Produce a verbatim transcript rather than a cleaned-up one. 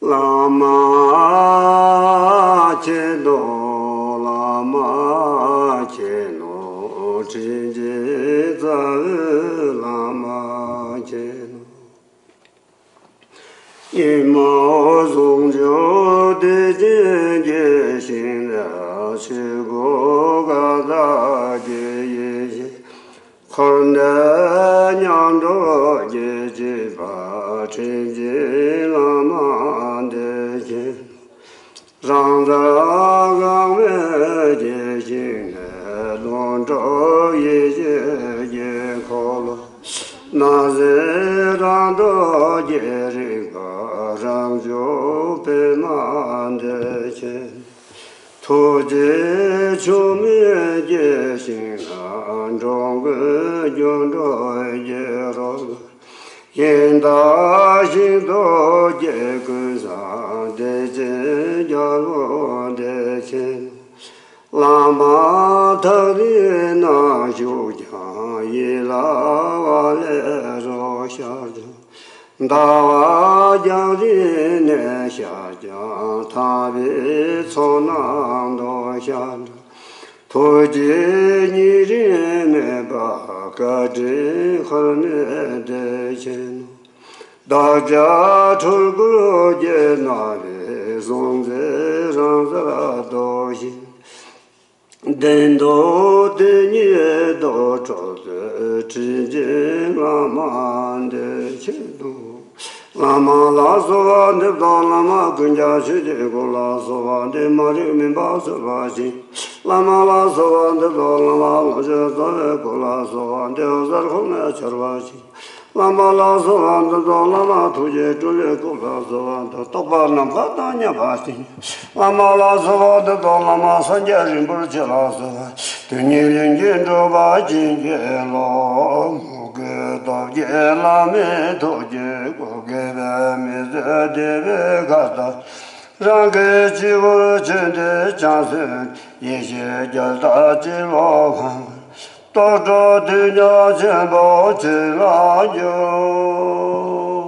བླ་མ་མཁྱེན་ནོ། བླ་མ་མཁྱེན་ནོ། དྲིན་ཅན་རྩ་བའི་བླ་མ་མཁྱེན་ནོ། ཉིན་མོ་ཟུང་འཇུག་བདེ་ཆེན་གྱི་ཞིང་ལ། ཆོས་སྐུ་ཀ་དག་གི་ཡེ་ཤེས། འཁོར་འདས་མཉམ་འགྲོ་རྒྱུ་བྱེད་པ། དྲིན་ཅན་བླ་མ་བདེ་ཆེན། རང་རྩལ་དབང་མོས་ཀྱི་ཞིང་ནས། ལྷུན་གྲུབ་ཡེ་ཤེས་ཀྱི་འཁོར་ལོ། སྣང་སྲིད་རང་གྲོལ་གྱི་རིག་པ། རང་བྱུང་པདྨ་བདེ་ཆེན། ཐུགས་རྗེ་ཆུ་མོ་སྐྱེས་ཤིང་ན། འགྲོ་ཀུན་རྒྱུ་འགྲུལ་གྱི་རོ་ལངས། ཞིང་དང་ཞིང་རྡོ་རྗེ་ཀུན་བཟང་། བདེ་ཆེན་རྒྱལ་པོ་བདེ་ཆེན། བླ་མ་ཐག་རིང་ན་བཞུགས་ཀྱང་། ཡིད་ལ་ཝ་ལེ་རུ་ཤར་ཀྱང་། ཟླ་བ་རྒྱང་རིང་ནས་ཤར་ཀྱང་། ཐར་པའི་ཚོགས་རྣམས་དུ་ཤར་འགྲོ། ཐུགས་རྗེ་ཉེ་རིང་མེད་པ། བཀའ་དྲིན་འཁོར་མེད་བདེ་ཆེན་ནོ། བདག་ཅག་འཁྲུལ་འཁོར་གྱི་ནང་ནས། གཟུང་འཛིན་རང་སར་ལྡོག་ཕྱིར། བདེན་སྟོང་དེ་ཉིད་དུ་གྲོལ་མཛད། དྲིན་ཅན་བླ་མ་བདེ་ཆེན་ནོ། བླ་མ་ལ་གསོལ་བ་འདེབས་དང་། བླ་མ་ཀུན་ཁྱབ་ཆོས་ཀྱི་སྐུ་ལ་གསོལ་བ་འདེབས། མ་རིག་མུན་པ་སེལ་བར་བྱེད། བླ་མ་ལ་གསོལ་བ་འདེབས་དང་། བླ་མ་ལོངས་སྤྱོད་རྩ་བའི་སྐུ་ལ་གསོལ་བ་འདེབས། གཟའ་འཁོར་ལས་སྐྱོབ་པར་བྱེད། བླ་མ་ལ་གསོལ་བ་འདེབས་དང་། བླ་མ་ཐུགས་རྗེ་སྤྲུལ་པའི་སྐུ་ལ་གསོལ་བ་འདེབས། རྟོགས་པ་ནམ་མཁའ་དང་མཉམ་པར་བརྟན། བླ་མ་ལ་གསོལ་བ་འདེབས་དང་། བླ་མ་སངས་རྒྱས་རིན་པོ་ཆེ་ལ་གསོལ་བ། དོན་གཉིས་ལྷུན་གྱིས་འགྲུབ་པར་བྱིན་གྱིས་རློབས། དགོས་སྟོབས་ཀྱིས་བླ་མའི་ཐུགས་ཀྱི་སྐུ། དགེ་བའི་མི་བཟོད་སྡིག་པའི་ཁ་ཟས། རང་གི་སྤྱི་བོར་བྱོན་ཏེ་བྱང་སེམས། ཡེ་ཤེས་རྒྱལ་དག་སྤྱི་བོ་གང་། རྟོགས་གྲོལ་དུས་མཉམ་ཆེན་པོ་ཆོས་ལ་འཇུག།